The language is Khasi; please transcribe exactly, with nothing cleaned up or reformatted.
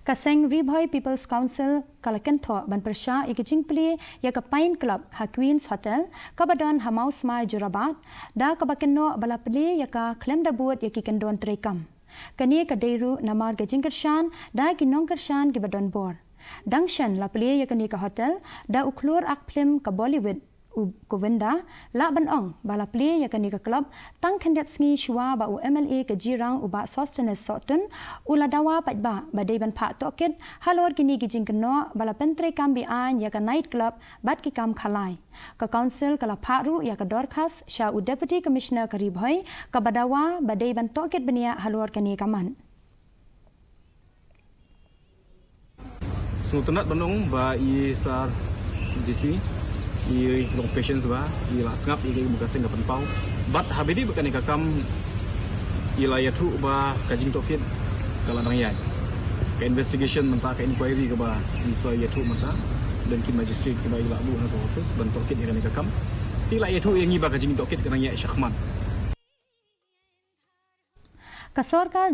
Ka seng Ri Bhoi People's Council ka la kynthoh ban pyrshah ïa ka jingplie ïa ka Pine Club ha Queen's Hotel kaba don ha Mawsmai, Jorabat, da kaba kynnoh ba la plie ïa ka khlem da bud ïa ki kyndon treikam. Kane ka dei ruh namar ka jingkyrshan da ki nongkyrshan kiba don bor. Dang shen la plie ïa kane ka hotel da u khlur ak phlim ka Bollywood, u Govinda, lah ban ong ba la plie ïa kane ka club tang khyndiat sngi shuwa ba u M L A ka Jirang, u Bah Sosthenes Sohtun, u la dawa paidbah ba dei ban phah tohkit halor kine ki jingkynnoh ba la pyntreikam be-aiñ ïa ka night club bad ki kam khalai. Ka Council ka la phah ruh ïa ka dorkhas sha u Deputy Commissioner ka Ri Bhoi kaba dawa ba dei ban tohkit bniah halor kane ka mat. Sngewtynnat ban ong ba i Sir D C, i long Patience ba i la sngap ïa ka, ka seng ka pynpaw. Bad haba ïadei bad kane ka kam i la ïathuh ba ka jingtohkit ka la dang ïaid. Ka investigation mynta, ka inquiry kaba i sa ïathuh mynta, don ki magistrate kiba i la buh na ka office ban tohkit ïa kane ka kam. I la ïathuh ïa ngi ba ka jingtohkit ka dang ïaid shakhmat. Ka sorkar